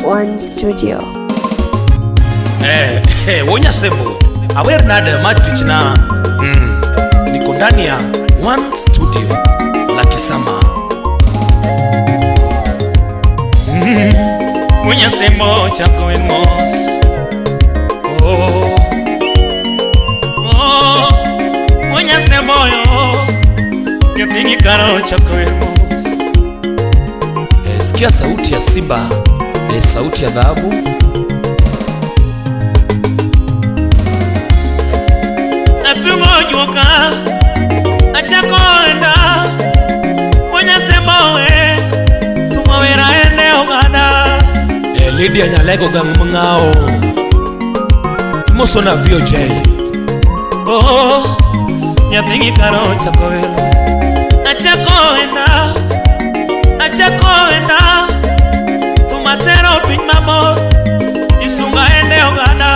One Studio. Wonya Sembo, awer nade ma tichna. Niko ndani ya One Studio la Kisama. Wonya Sembo chako en mos. Oh. Oh. Wonya Sembo yo. Nyathini karo chako en mos. Sikia sauti ya simba, sauti ya dhahabu. Atungo juoka achako enda Wonya Sembo we tumo wera ende oganda. Lydia Nyalego gang mang'ao imoso na VOJ. Oh, nyathigi karo chako wero achako enda achako enda tumatero piny mabor isunga ende oganda.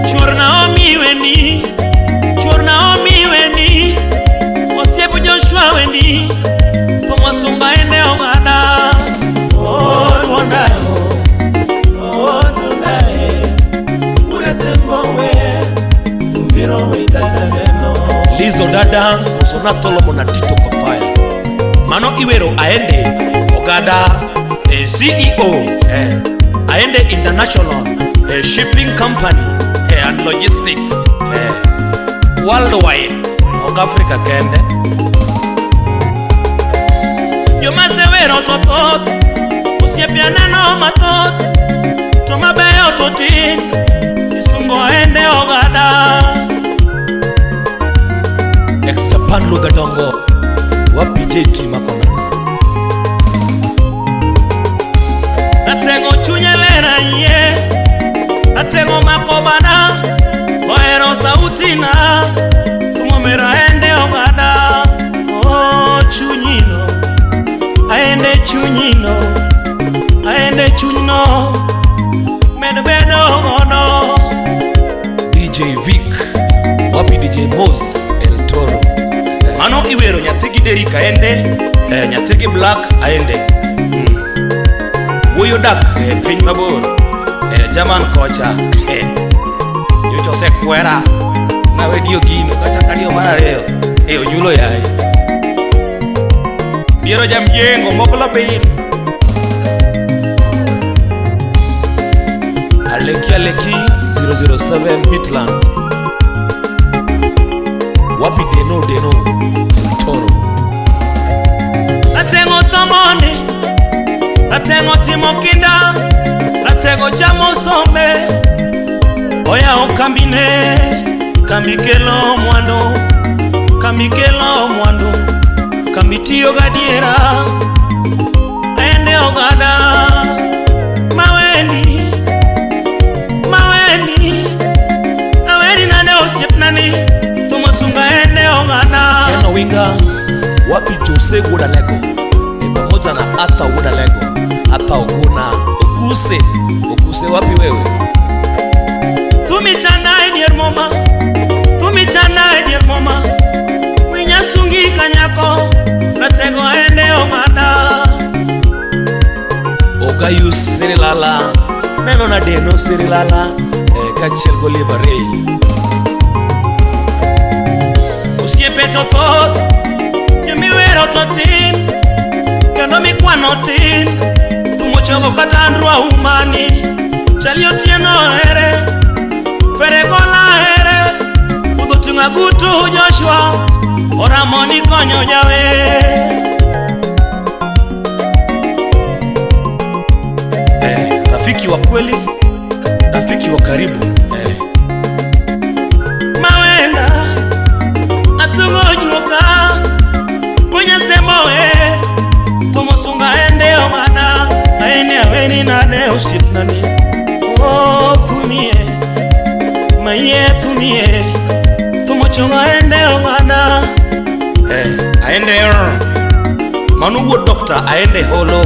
Chuor Naomi weni, chuor Naomi weni, osiep Joshua weni, to mosunga ende oganda. Oh, Luanda, oh, Luanda, Uresembo we, Umbiro we tata neno. Lizo dada, Osona Solomon na Tito Kofaya. Mano iwero aende Ogada, CEO, Aende International, Shipping Company, and Logistics, worldwide, ok Africa kende. Joma sewero to thoth, osiepe aneno mathoth, to mabeyo to tin, isungo aende oganda. Ex Japan Lugha Dongo, wapi JT Makonano. Ratego chunya lera yie, ratego mako bana, ohero sauti na, tumo mera ende oganda. Oh, chunyino, aende chunyino, aende chunyno, med bedo godo. DJ Vic, wapi DJ Mos El Toro. Mano iwero nyathigi Derrick aende, nyathigi Black aende. Wuoyi odak e piny mabor, German kocha. Nyocha osekwera nawe dio gino kata kadio mar ariyo, onyulo yaye. Diero jamjengo moklo piny. Aleki Aleki 007 Bitland. Wapi Deno Deno El Toro. Ratego somoni, ratego timo kinda, ratego chamo sombe. Oyawo kambine, kambi kelo mwandu, kambi kelo mwandu, kambi tiyo gadiera. Aende oganda, maweni, maweni, aweni nade osiepnani, tumo sunga ende oganda. Ken Owinga, wapi Jose Wudalego, pamoja na Arthur Wudalego, Arthur Oguna, Okuse, Okuse wapi wewe? Tumi chana e dier muma, tumi chana e dier muma, winya sungi kanyako, ratego ende oganda. Ogayus Sirilala, neno na Deno Sirilala, kaachiel gi Oliver Ray. Osiepe to thoth, jomiwero to tin, kendo mikwano tin, thumo chogo kata Andrew Aumani, Chali Otieno here, Feregola here, Budho ting'o agutu Joshua, oramo ni konyo jawer. Rafiki wa kweli, rafiki wa karibu. Mawenda, atungo juoka, Wonya Sembo we, tumo sunga ende oganda, aene aweni nade osiepnani. Oh, tumie, maiye tumie, tumo chonga ende oganda. Aende mano wuod Dr. Aende Holo,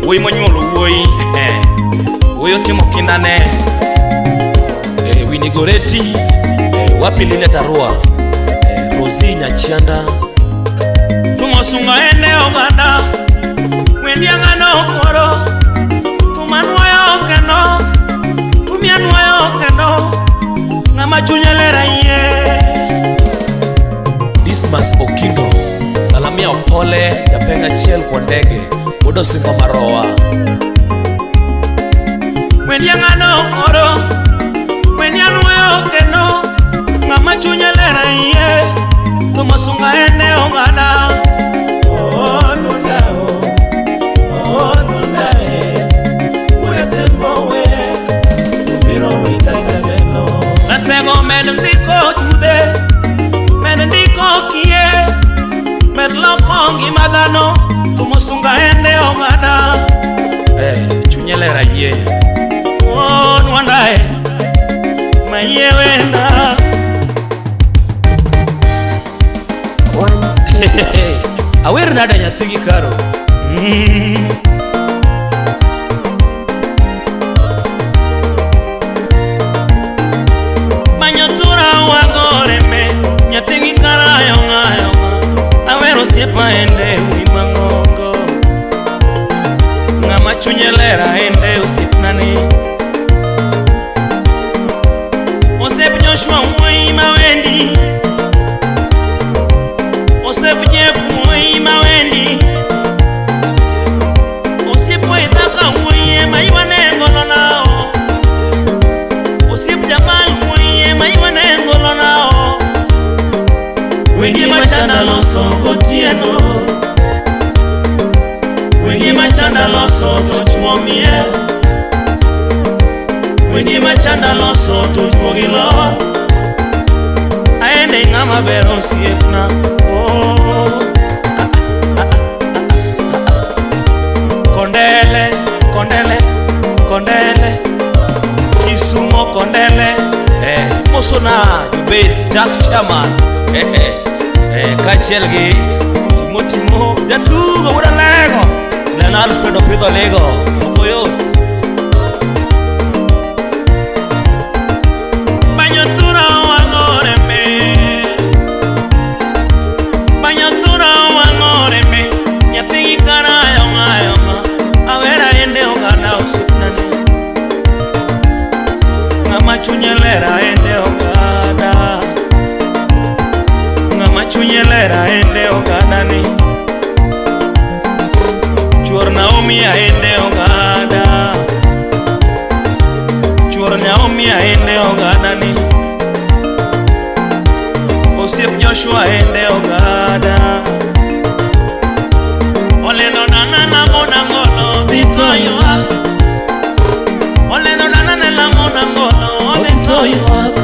wuoyi monyuolo wuoyi. Wuoyi otimo kindane. Winnie Goretti, Wapi Lile Tarua, Rosi Nyachianda. Tumosunga ende oganda, wendianga no koro, tumanuoyo kendo, tumianuoyo kendo, ng'ama chunye ler ahiye. Dismas Okindo, salamia Opole, japenga achiel kwa ndege, wuod Osingo Marowa. Wendianga no koro, wendianuoyo kendo, ng'ama chunye ler ahiye, tumosunga ende oganda. Oh, Lunda, oh, Lunda, uresembo we, biro witata neno. Ratego med ndiko judhe, med ndiko kie, med loko ngima dhano, tumosunga ende oganda. Chunye ler ayie, oh, nwandae, mayie wenda. One Studio. Awer nade nyathi gi karo? Manyatura wagoreme, nyathi gi kara ayong'a ayong'a. Awero osiepa ende wi mang'ongo. Ng'ama chunye ler aende osiepnani. Osiep Joshua wuoyi mawendi. Osiep Jeff wuoyi mawendi. Osiep Waithaka wuoyi ema ywane ngolo nao. Osiep Jamal wuoyi ema ywane ngolo nao. Wengi machanda loso gotieno, wengi machanda loso to chuo miel, wengi machanda loso to chuo gi lor. Aende ng'ama ber osiepna. Oh. Kondele, kondele, kondele. Kisumo kondele. Mosona Jubes Jack Chairman. Kaachiel gi Timo Timo jatugo wuod Alego. Neno Alfred Opidho Lego. Ok oyot. Banyotura wang'oreme. Banyotura wang'oreme. Nyathi gi kara ayong'a ayong'a. Awera ende oganda osiepnani. Ng'ama chunye ler aende oganda. Ng'ama chunye ler aende oganda ni. Chuor Naomi aende oganda. Chuor Naomi aende oganda ni. Osiep Joshua aende oganda. Olendo nana lamo nangolo dhi to ywak. Olendo nana ne lamo nangolo odhi to ywak.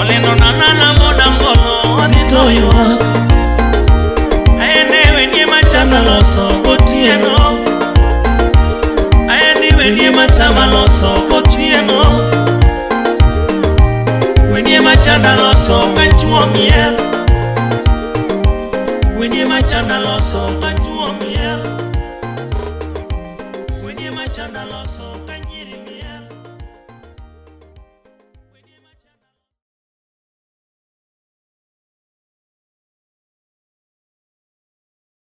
Olendo nana lamo nangolo odhi to ywak. Aende wendie machama loso gotieno. Aende wendie machama loso gotieno. Wendie machanda loso kachuo miel. Wendie machanda loso kachuo miel. Wendie machanda loso.